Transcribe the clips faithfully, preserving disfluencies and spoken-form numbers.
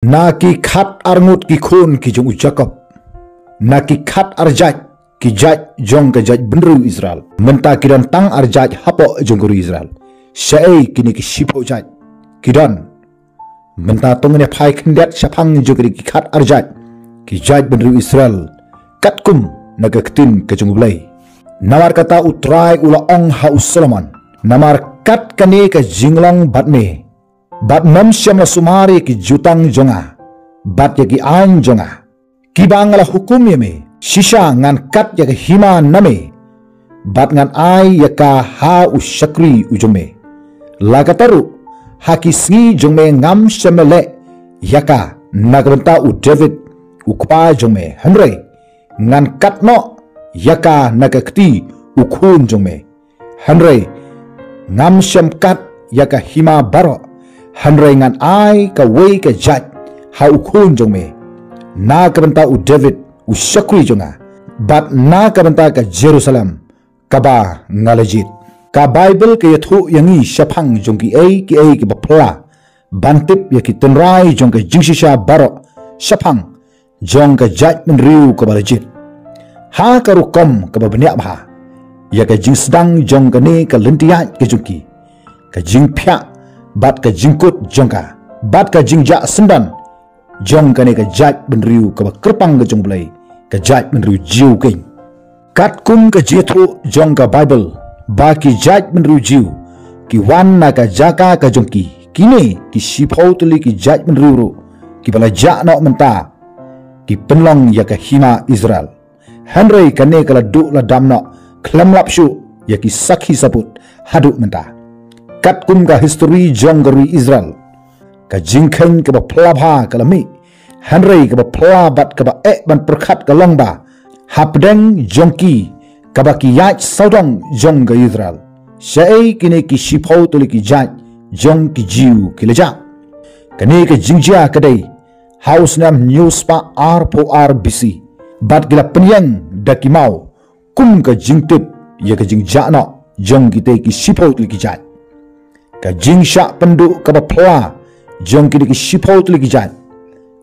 Na ki khat arngut ki khun ki jong u Jakob, na ki khat arjait ki jait jong ka jaitbynriew Israel. Mynta ki don tang arjait hapoh jong ka ri Israel. Shaei kine ki shiphew jait ki don? Mynta to ngin ïa phai khyndiat shaphang jong kine ki khat arjait ki jaitbynriew Israel, katkum na ka ktien ka jong U Blei. Namar kata U Trai u la ong ha u Solomon, namar kat kane ka jinglong bad me, bad mem shym la sumar ïa ki jutang jong nga bad ïa ki aiñ jong nga, kiba nga la hukum ïa me, shisha ngan kat ïa ka hima na me bad ngan ai ïa ka ha u shakri u jong me. La kata ruh, ha ki sngi jong me ngam shym la leh ïa ka na ka bynta u David u kpa jong me, hynrei ngan kat noh ïa ka na ka kti u khun jong me. Hynrei ngam shym kat ïa ka hima baroh, hynrei ngan ai kawei ka jait ha u khun jong me, na ka bynta u David u shakri jong nga, bad na ka bynta ka Jerusalem kaba nga la jied. Ka Baibl ka ïathuh ïa ngi shaphang jong kiei kiei kiba phylla ban tip ïa ki tynrai jong ka jingshisha baroh shaphang jong ka jaitbynriew kaba la jied. Ha ka rukom kaba bniah bha ïa ka jingsdang jong kane ka lynti ïaid ka jong ki, ka jingphiah bad ka jingkut jong ka, bad ka jingjah syndon jong kane ka jaitbynriew kaba kyrpang ka jong U Blei, ka jaitbynriew Jiw keiñ. Katkum ka jingïathuh jong ka Baibl, ba ki jaitbynriew Jiw ki wan na ka jaka ka jong ki, kine ki shiphew tylli ki jaitbynriew ruh kiba la jah noh mynta ki pynlong ïa ka hima Israel. Hynrei kane ka la duh la dam noh khlem lap shuh ïa ki sakhi sabut haduh mynta. Katkum ka histori jong ka ri Israel, ka jingkheiñ kaba phylla bha ka la mih, hynrei kaba phylla bad kaba eh ban pyrkhat ka long ba hapdeng jong ki, kaba ki ïaid sawdong jong ka Israel, shaei kine ki shiphew tylli ki jait jong ki Jiw ki la jah? Kane ka jingjia ka dei ha u snem hynñiew spah arphew ar B C, bad ki la pynïeng da ki maw, kum ka jingtip ïa ka jingjah noh jong kitei ki shiphew tylli ki jait. Ka jingshah pynduh kaba phylla jong kine ki shiphew tylli ki jait,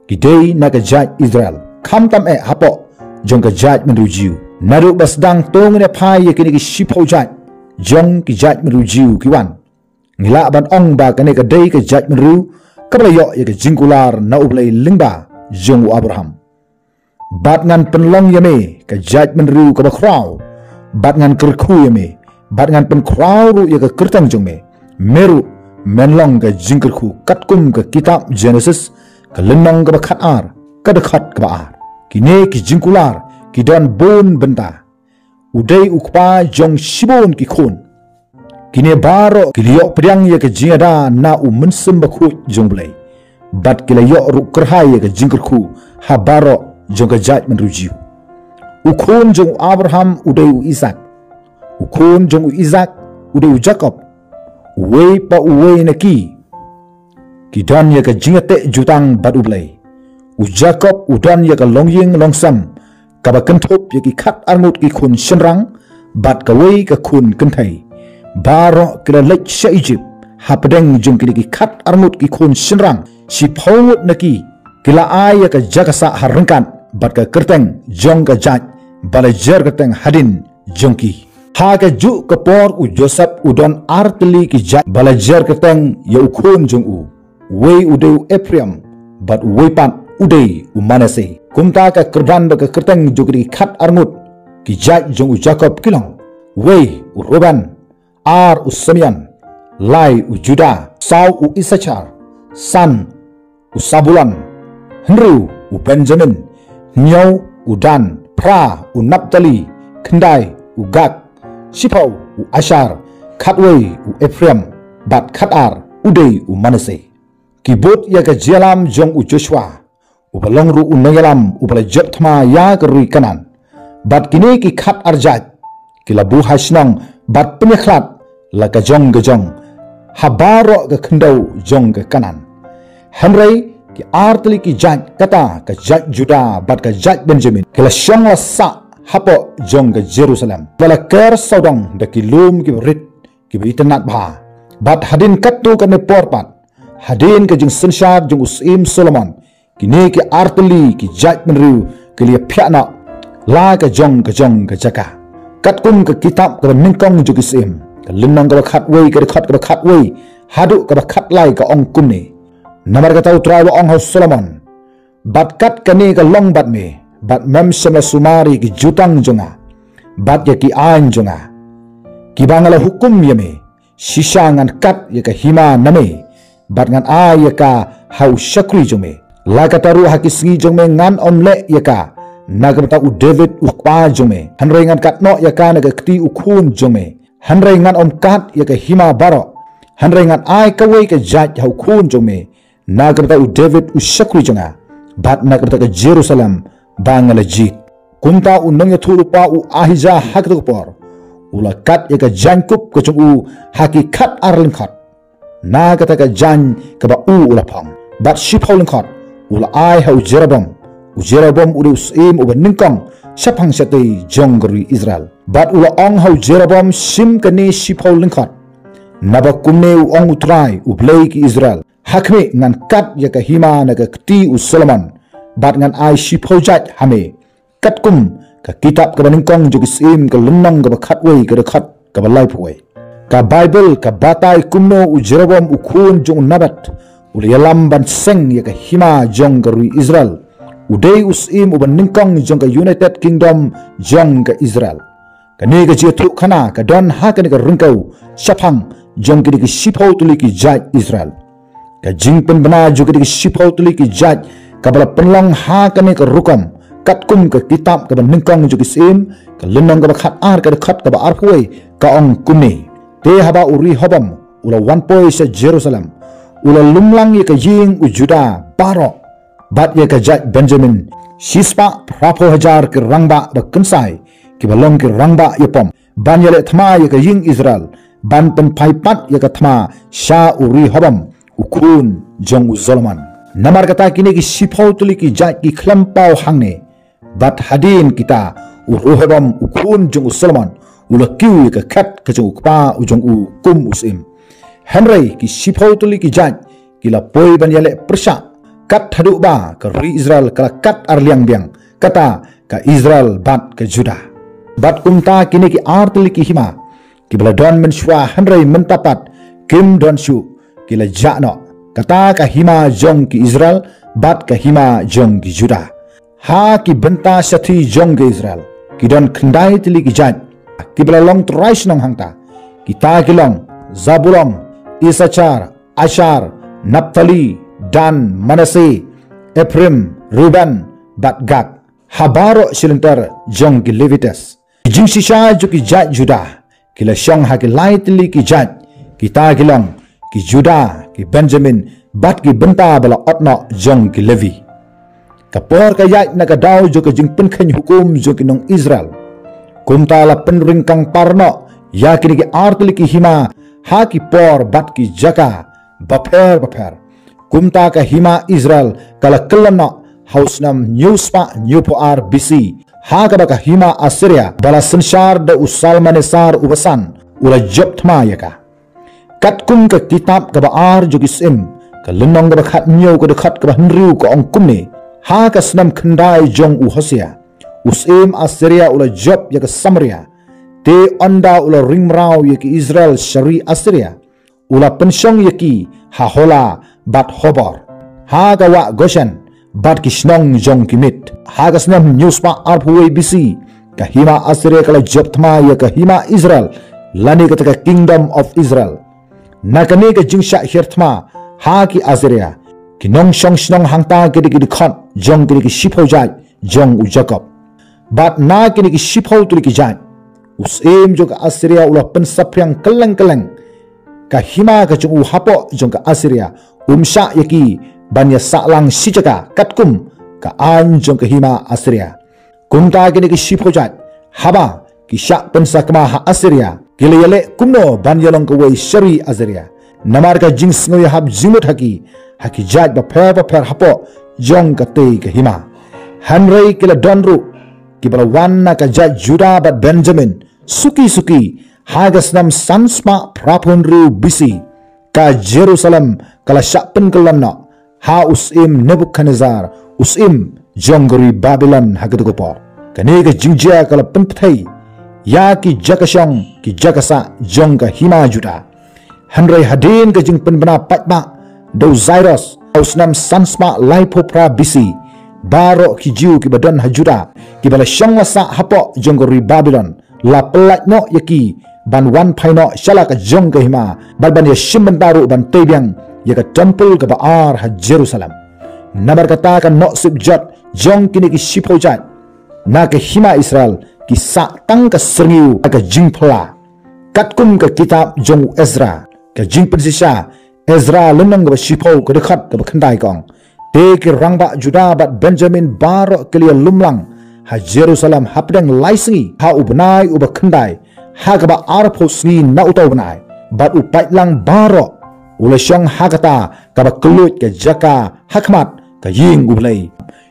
ki dei na ka jait Israel, khamtam eh hapoh jong ka jaitbynriew Jiw. Naduh ba sdang to ngin ïa phai ïa kine ki shiphew jait jong ki jaitbynriew Jiw ki wan. Ngi lah ban ong ba kane ka dei ka jaitbynriew kaba la ïoh ïa ka jingkular na U Blei lyngba jong u Abraham. Bad ngan pynlong ïa me ka jaitbynriew kaba khraw, bad ngan kyrkhu ïa me, bad ngan pynkhraw ruh ïa ka kyrteng jong me. Me ruh men long ka jingkyrkhu, katkum ka kitab Jenesis, ka lynnong kaba khatar, ka dkhot kaba ar. Kine ki jingkular ki don bun bynta. U dei u kpa jong shibun ki khun. Kine baroh ki la ïoh pdiang ïa ka jingada na u Mynsiem Bakhuid jong U Blei, bad ki la ïoh ruh kyrhai ïa ka jingkyrkhu ha baroh jong ka jaitbynriew Jiw. U khun jong u Abraham u dei u Isaak. U khun jong u Isaak u dei u Jakob. Uwei pa uwei na ki ki don ïa ka jingïateh jutang bad U Blei. U Jakob u don ïa ka longïing longsem kaba kynthup ïa ki khat arngut ki khun shynrang bad kawei ka khun kynthei. Baroh ki la leit sha Ijipt. Hapdeng jong kine ki khat arngut ki khun shynrang, shiphew ngut na ki ki la ai ïa ka jaka sah ha ryngkat bad ka kyrteng jong ka jait ba la jer kyrteng hadien jong ki. Ha kajuh ka por u Joseph u don ar tylli ki jait ba la jer kyrteng ïa u khun jong u. Uwei u dei u Ephraim, bad uwei pat u dei u Manasseh. Kumta ka kyrdan bad ka kyrteng jong ki khat arngut ki jait jong u Jakob ki long: uwei u Reuben, ar u Simeon, lai u Judah, saw u Issachar, san u Sabulon, hynriew u Benjamin, hynñiew u Dan, phra u Naphtali, khyndai u Gad, shiphew u Asher, khatwei u Ephraim, bad khatar u dei u Manasseh. Ki bud ïa ka jingïalam jong u Joshua, uba long ruh u nongïalam uba la jop thma ïa ka ri Kanaan. Bad kine ki khat arjait ki la buh ha shnong bad pynïakhlad la ka jong ka jong ha baroh ka khyndew jong ka Kanaan. Hynrei ki ar tylli ki jait, kata ka jait Judah bad ka jait Benjamin, ki la shong la sah hapoh jong ka Jerusalem, ba la ker sawdong da ki lum kiba rit kiba itynnad bha. Bad hadien katto katne por pat, hadien ka jingsynshar jong u Syiem Solomon, Kine ki artylli ki jaitbynriew ki la ïa phiah noh la ka jong ka jong ka jaka. Katkum ka kitab kaba nyngkong jong ki Syiem, ka lynnong kaba khatwei, ka dkhot kaba khatwei haduh kaba khatlai, ka ong kumne: Namar kata U Trai u la ong ha u Solomon: Bad kat kane ka long bad me, bad mem shym la sumar ïa ki jutang jong nga bad ïa ki aiñ jong nga, kiba nga la hukum ïa me, shisha ngan kat ïa ka hima na me, bad ngan ai ïa ka ha u shakri jong me. La kata ruh, ha ki sngi jong me ngan ym leh ïa ka na ka bynta u David u kpa jong me, hynrei ngan kat noh ïa ka na ka kti u khun jong me. Hynrei ngan ym kat ïa ka hima baroh, hynrei ngan ai kawei ka jait ha u khun jong me, na ka bynta u David u shakri jong nga, bad na ka bynta ka Jerusalem ba nga la jied. Kumta u nongïathuhlypa upa u Ahijah ha kata ka por u la kat ïa ka jaiñkup ka jong u ha ki khat ar lyngkhot, na kata ka jaiñ kaba u u la phong. Bad shiphew lyngkhot u la ai ha u Jeroboam. U Jeroboam u dei u syiem uba nyngkong shaphang shatei jong ka ri Israel. Bad u la ong ha u Jeroboam: Shim kane shiphew lyngkhot, naba kumne u ong U Trai, U Blei ki Israel: Ha khmih, ngan kat ïa ka hima na ka kti u Solomon, bad ngan ai shiphew jait ha me, katkum ka kitab kaba nyngkong jong ki Syiem, ka lynnong kaba khatwei, ka dkhot kaba laiphew wei. Ka Baibl ka batai kumno u Jeroboam u khun jong u Nebat u la ïalam ban seng ïa ka hima jong ka ri Israel. U dei u syiem uba nyngkong jong ka United Kingdom jong ka Israel. Kane ka jingïathuhkhana ka don ha kane ka ryngkew shaphang jong kine ki shiphew tylli ki jait Israel. Ka jingpynbna jong kine ki shiphew tylli ki jait kaba la pynlong ha kane ka rukom, katkum ka kitab kaba nyngkong jong ki Syiem, ka lynnong kaba khat ar, ka dkhot kaba arphew wei, ka ong kumne: Te haba u Rehoboam u la wan poi sha Jerusalem, u la lumlang ïa ka ïing u Juda baroh, bad ïa ka jait Benjamin, shispah phraphew hajar ki rangbah ba kynsai, kiba long ki rangbah ïapom, ban ïaleh thma ïa ka ïing Israel, ban pynphai pat ïa ka thma sha u Rehoboam u khun jong u Solomon. Namar kata, kine ki shiphew tylli ki jait ki khlem paw hangne, bad hadien kita u Rehoboam u khun jong u Solomon u la kiew ïa ka khet ka jong u kpa u jong u kum u syiem. Hynrei ki shiphew tylli ki jait ki la poi ban ïaleh pyrshah, kat haduh ba ka ri Israel ka la kat ar liang biang, kata ka Israel bad ka Juda. Bad kumta kine ki ar tylli ki hima kiba la don mynshuwa, hynrei mynta pat kim don shuh, ki la jah noh, kata ka hima jong ki Israel bad ka hima jong ki Juda. Ha ki bynta shathie jong ka Israel ki don khyndai tylli ki jait kiba la long trai shnong hangta. Kita ki long Zabulon, Isachar, Asher, Naphtali, Dan, Manasseh, Ephraim, Reuben, bad Gad, ha baroh shilynter jong ki Levites. Ki jingshisha jong ki jait Juda ki la shong ha ki lai tylli ki jait. Kita ki long ki Juda, ki Benjamin, bad ki bynta ba la ot noh jong ki Levi. Ka por ka ïaid na ka daw jong ka jingpynkheiñ hukum jong ki nong Israel. Kumta la pynryngkang par noh ïa kine ki ar tylli ki hima ha ki por bad ki jaka bapher bapher. Kumta ka hima Israel ka la kyllon noh ha u snem hynñiew spah hynñiewphew ar B C, ha kaba ka hima Assyria ba la synshar da u Salmaneser u basan u la jop thma ïa ka. Katkum ka kitab kaba ar jong ki Syiem, ka lynnong kaba khathynñiew, ka dkhot kaba hynriew, ka ong kumne: Ha ka snem khyndai jong u Hosia u syiem Assyria u la jop ïa ka Samaria. Te ynda u la ring mraw ïa ki Israel sha ri Assyria, u la pynshong ïa ki ha Hola bad Hobor, ha ka wah Goshen, bad ki shnong jong ki miet. Ha ka snem hynñiew spah arphew wei B C, ka hima Assyria ka la jop thma ïa ka hima Israel, lane kata ka Kingdom of Israel. Na kane ka jingshah hiar thma ha ki Assyria, ki nongshong shnong hangta ki dei ki dkhot jong kine ki shiphew jait jong u Jakob. Bad na kine ki shiphew tylli ki jait, u syiem jong ka Assyria u la pynsaphriang kylleng kylleng ka hima ka jong u hapoh jong ka Assyria, um shah ïa ki ban ïa sahlang shi jaka katkum ka aiñ jong ka hima Assyria. Kumta kine ki shiphew jait, haba ki shah pynsakma ha Assyria, ki la ïaleh kumno ban ïalong kawei sha ri Assyria. Namar ka jingsngew ïahap jingmut ha ki, ha ki jait bapher bapher hapoh jong katei ka hima. Hynrei ki la don ruh kiba la wan na ka jait Juda bad Benjamin, suki suki, ha ka snem san spah phraphew hynriew B C, ka Jerusalem ka la shah pynkyllon noh, ha u syiem Nebukhadnessar, u syiem jong ka ri Babilon ha kato ka por. Kane ka jingjia ka la pynpthei ïa ki jaka shong, ki jaka sah jong ka hima Juda. Hynrei hadien ka jingpynbna paidbah da u Cyrus ha u snem san spah laiphew phra B C, baroh ki Jiw kiba don ha Juda, kiba la shong la sah hapoh jong ka ri Babilon, la pyllait noh ïa ki ban wan phai noh sha la ka jong ka hima, bad ban ïashim bynta ruh ban tei biang ïa ka templ kaba ar ha Jerusalem. Namar kata ka nohsip jot jong kine ki shiphew jait na ka hima Israel ki sah tang ka syrngiew ha ka jingphylla. Katkum ka kitab jong u Ezra, ka Jingpynshisha, Ezra lynnong kaba shiphew, ka dkhot kaba khyndai ka ong: Te ki rangbah Juda bad Benjamin baroh ki la ïalum lang ha Jerusalem hapdeng lai sngi, ha u bnai uba khyndai, ha kaba arphew sngi na uta u bnai. Bad u paidlang baroh u la shong ha kata kaba kylluid ka jaka ha khmat ka ïing U Blei.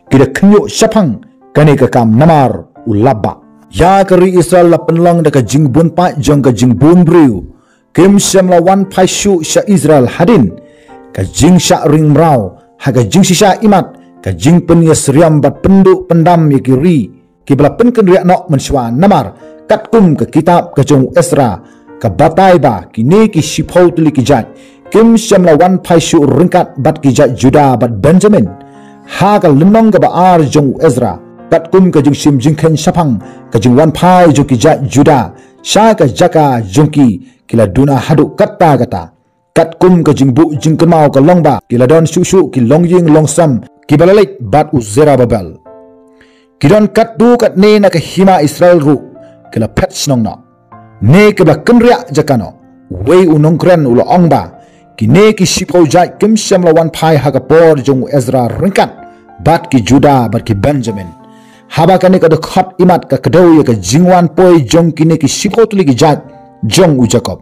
Ki da khynñiuh shaphang kane ka kam namar u lap bah. Ïa ka ri Israel la pynlong da ka jingbun paid jong ka jingbun briew. Kim shym la wan phai shuh sha Israel hadien ka jingshah ring mraw ha ka jingshisha imat, ka jingpynïasyrïam bad pynduh pyndam ïa ki ri kiba la pynkynriah noh mynshuwa. Namar katkum ka kitab ka jong u Ezra ka batai ba kine ki shiphew tylli ki jait kim shym la wan phai shuh ryngkat bad ki jait Juda bad Benjamin. Ha ka lynnong kaba ar jong u Ezra, katkum ka jingshim jingkheiñ shaphang ka jingwan phai jong ki jait Juda sha ka jaka jong ki, ki la duna haduh katta katta. Katkum ka jingbuh jingkynmaw ka long ba ki la don shuh shuh ki longïing longsem kiba la leit bad u Zerubbabel. Ki don katto katne na ka hima Israel ruh ki la phet shnong noh, ne kiba la kynriah jaka noh. Uwei u nongkren u la ong ba kine ki shiphew jait kim shym la wan phai ha ka por jong u Ezra ryngkat bad ki Juda bad ki Benjamin. Haba kane ka dkhot imat ka kdew ïa ka jingwan poi jong kine ki shiphew tylli ki jait jong u Jakob,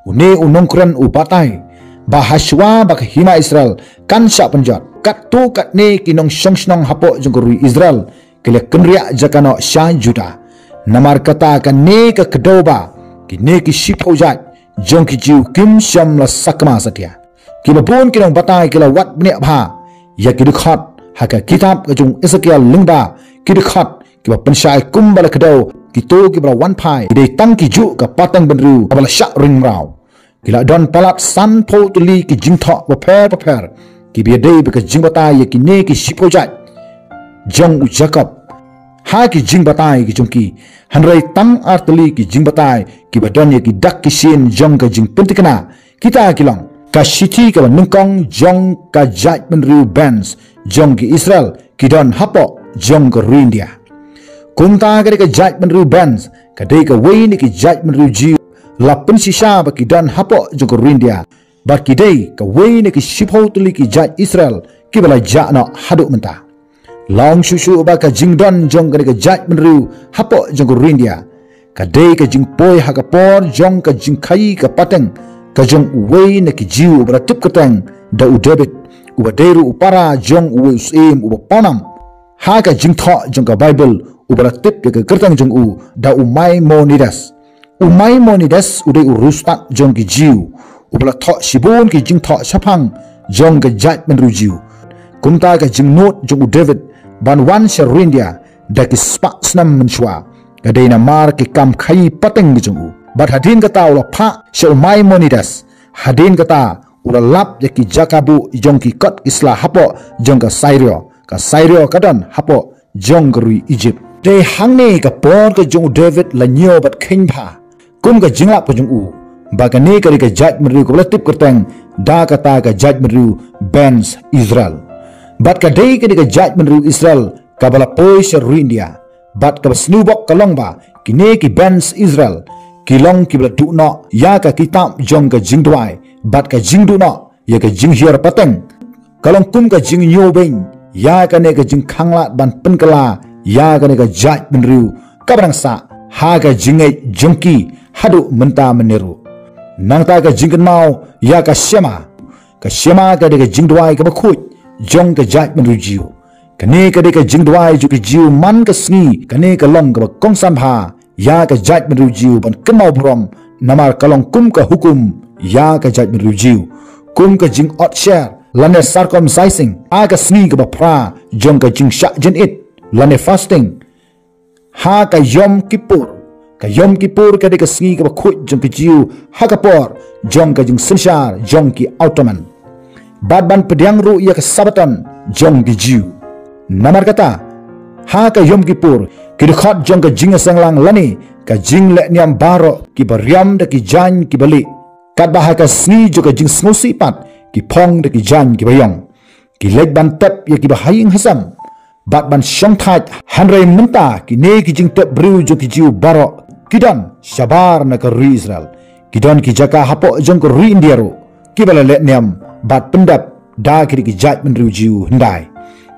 une u nongkren u batai ba hashwa ba ka hima Israel kan shah pynjot, katto katne ki nongshong shnong hapoh jong ka ri Israel ki la kynriah jaka noh sha Juda. Namar kata kane ka kdew ba kine ki shiphew jait jong ki Jiw kim shym la sakma satia. Kiba bun ki nongbatai ki la wad bniah bha ïa ki dkhot ha ka kitab ka jong u Esekiel lyngba ki dkhot kiba pynshai kumba la kdew kito kiba la wan phai ki dei tang ki juh ka pateng bynriew kaba la shah ring mraw. Ki la don palat sanphew tylli ki jingthoh bapher bapher kiba ïadei bad ka jingbatai ïa kine ki shiphew jait jong u Jakob ha ki jingbatai ki jong ki. Hynrei tang ar tylli ki jingbatai kiba don ïa ki dak ki shin jong ka jingpynthikna, kita ki long ka shithi kaba nyngkong jong ka jaitbynriew Benz jong ki Israel ki don hapoh jong ka ri India. Kumta ka dei ka jaitbynriew Benz ka dei kawei na ki jaitbynriew Jiw la pynshisha ba ki don hapoh jong ka ri India, bad ki dei kawei na ki shiphew tylli ki jait Israel kiba la jah noh haduh mynta. Long shuh shuh ba ka jingdon jong kane ka jaitbynriew hapoh jong ka ri India ka dei ka jingpoi ha ka por jong ka jingkhaii ka pateng ka jong uwei na ki Jiw uba la tip kyrteng da u David, uba dei ruh u para jong uwei u syiem uba pawnam ha ka jingthoh jong ka Baibl, uba la tip ïa ka kyrteng jong u da u Maimonides. U Maimonides u dei u riewstad jong ki Jiw uba la thoh shibun ki jingthoh shaphang jong ka jaitbynriew Jiw. Kumta ka jingnud jong u David ban wan sha ri India da ki spah snem mynshuwa ka dei namar ki kam khaii pateng ki jong u. Bad hadien kata u la phah sha u Maimonides. Hadien kata u la lap ïa ki jaka buh jong ki kot ki sla hapoh jong ka Syria. Ka Syria ka don hapoh jong ka ri Egypt. Te hangne ka por ka jong u David la ñiew bad kheiñ bha kum ka jinglap ka jong u ba kane ka dei ka jaitbynriew kaba la tip kyrteng da kata ka jaitbynriew Benz Israel. Bad ka dei kane ka jaitbynriew Israel kaba la poi sha ri India. Bad kaba sniewbok ka long ba kine ki Benz Israel ki long kiba la duh noh ïa ka kitab jong ka jingduwai bad ka jingduh noh ïa ka jinghiar pateng. Ka long kum ka jingñiewbeiñ ïa kane ka jingkhanglad ban pynkylla ïa kane ka jaitbynriew kaba dang sah ha ka jingngeit jong ki haduh mynta mynne ruh. Nangta ka jingkynmaw ïa ka Shema. Ka Shema ka dei ka jingduwai kaba khuid jong ka jaitbynriew Jiw. Kane ka dei ka jingduwai jong ki Jiw man ka sngi kane ka long kaba kongsan bha ïa ka jaitbynriew Jiw ban kynmaw burom, namar ka long kum ka hukum ïa ka jaitbynriew Jiw. Kum ka jingot sher lane circumcising ha ka sngi kaba phra jong ka jingshah jynit, lane fasting ha ka Yom Kippur. Ka Yom Kippur ka dei ka sngi kaba khuid jong ki Jiw ha ka por jong ka jingsynshar jong ki Ottoman. Bad ban pdiang ruh ïa ka Sabaton jong ki Jiw. Namar kata, ha ka Yom Kippur, ki dkhot jong ka jingïaseng lang lane ka jingleh niam baroh kiba riam da ki jaiñ kiba lieh. Katba ha ka sngi jong ka jingsngewsih pat ki phong da ki jaiñ kiba ïong. Ki leit ban tep ïa kiba ha ïing ha sem bad ban shong thait. Hynrei mynta kine ki jingtep briew jong ki Jiw baroh ki don shabar na ka ri Israel. Ki don ki jaka hapoh jong ka ri India ruh kiba la leh niam bad pyndep da ki dei ki jaitbynriew Jiw hyndai.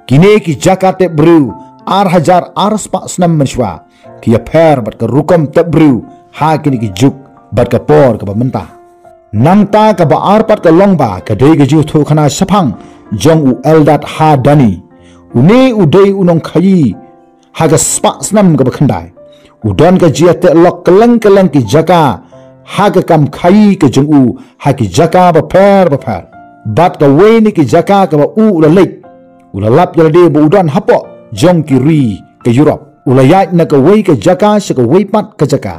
Kine ki jaka tep briew ar hajar ar spah snem mynshuwa ki ïapher bad ka rukom tep briew ha kine ki juk bad ka por kaba mynta. Nangta kaba ar pat ka long ba ka dei ka jingïathuhkhana shaphang jong u Eldad Hadani. Une u dei u nongkhaïi ha ka spah snem kaba khyndai. U don ka jingïateh lok kylleng kylleng ki jaka ha ka kam khaïi ka jong u ha ki jaka bapher bapher. Bad kawei na ki jaka kaba u la leit, u la lap ïa lade ba u don hapoh jong ki ri ka Europe. U la ïaid na kawei ka jaka sha kawei pat ka jaka.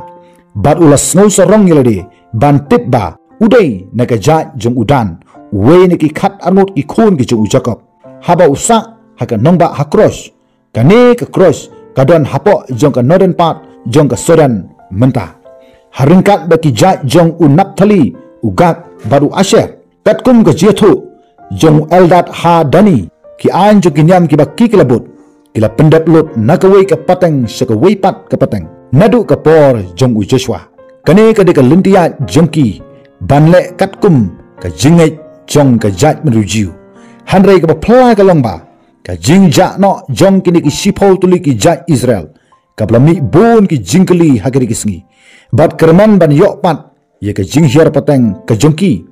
Bad u la sngewsarong ïa lade ban tip ba u dei na ka jait jong u Dan, uwei na ki khat arngut ki khun ki jong u Jakob. Haba u sah ha ka nongbah ha Krosh. Kane ka Krosh ka don hapoh jong ka northern part jong ka Sudan mynta. Ha ryngkat bad ki jait jong u Naphtali, u Gad bad u Asher. Katkum ka jingïathuh jong u Eldad Hadani, ki aiñ jong ki niam kiba ki ki la bud ki la pyndep lut na kawei ka pateng sha kawei pat ka pateng naduh ka por jong u Joshua. Kane ka dei ka lynti ïaid jong ki ban leh katkum ka jingngeit jong ka jaitbynriew Jiw. Hynrei kaba phylla ka long ba ka jingjah noh jong kine ki shiphew tylli ki jait Israel kaba la mih bun ki jingkylli ha kine ki sngi. Bad kyrmen ban ïoh pat ïa ka jinghiar pateng ka jong ki.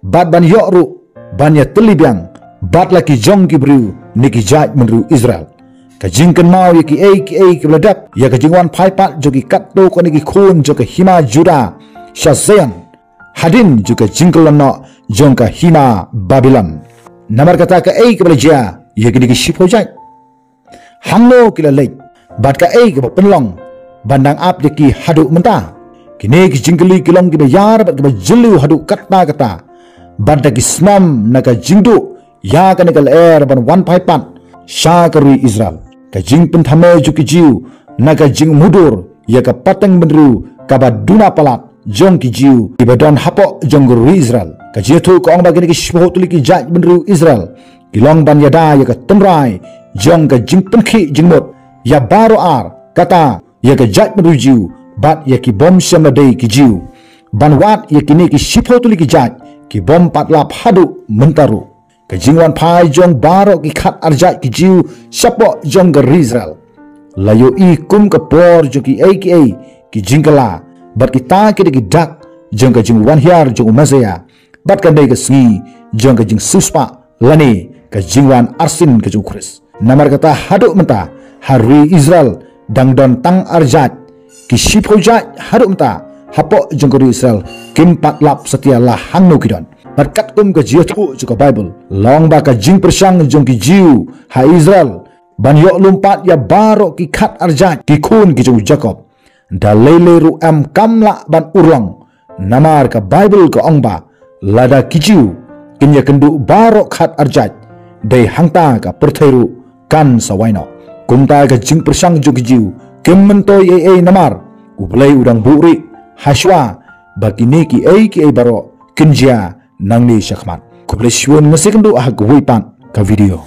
Bad ban ïoh ruh ban ïatylli biang bad la ki jong ki briew ne ki jaitbynriew Israel. Ka jingkynmaw ïa kiei kiei kiba la dep, ïa ka jingwan phai pat jong ki katto katne ki khun jong ka hima Judah sha Zion, hadien jong ka jingkylla noh jong ka hima Babilon. Namar kata kaei kaba la jia ïa kine ki shiphew jait? Hangno ki la leit? Bad kaei kaba pynlong ban dang ap ïa ki haduh mynta? Kine ki jingkylli ki long kiba ïar bad kiba jylliew haduh katta katta. Bad da ki snam na ka jingduh ïa kane ka lyer ban wan phai pat sha ka ri Israel. Ka jingpynthame jong ki Jiw na ka jingmudui ïa ka pateng bynriew kaba duna palat jong ki Jiw kiba don hapoh jong ka ri Israel. Ka jingïathuh ka ong ba kine ki shiphew tylli ki jaitbynriew Israel ki long ban ïada ïa ka tynrai jong ka jingpynkhih jingmut ïa baroh ar, kata ïa ka jaitbynriew Jiw bad ïa ki bym shym la dei ki Jiw. Ban wad ïa kine ki shiphew tylli ki jait ki bym pat lap haduh mynta ruh. Ka jingwan phai jong baroh ki khat arjait ki Jiw shapoh jong ka ri Israel la ïohi kum ka por jong kiei kiei ki jingkylla, bad kita ki dei ki dak jong ka jingwan hiar jong u Messaïah, bad ka dei ka sngi jong ka jingsiewspah lane ka jingwan arsien ka jong u Khrist. Namar kata haduh mynta ha ri Israel dang don tang arjait ki shiphew jait haduh mynta hapoh jong ka ri Israel, kim pat lap satia la hangno ki don. Bad katkum ka jingïathuh jong ka Baibl, long ba ka jingpyrshang jong ki Jiw ha Israel ban ïoh lum pat ïa baroh ki khat arjait ki khun ki jong u Jakob da lei lei ruh em kam lah ban urlong. Namar ka Baibl ka ong ba lada ki Jiw kin ïakynduh baroh khat arjait, dei hangta ka pyrthei ruh kan sa wai noh. Kumta ka jingpyrshang jong ki Jiw kim myntoi ei ei namar U Blei u dang buhrieh hashwa ba kine kiei kiei baroh kin jia nangne shakhmat. Khublei shibun, ngin sa ïakynduh ha kawei pat ka video.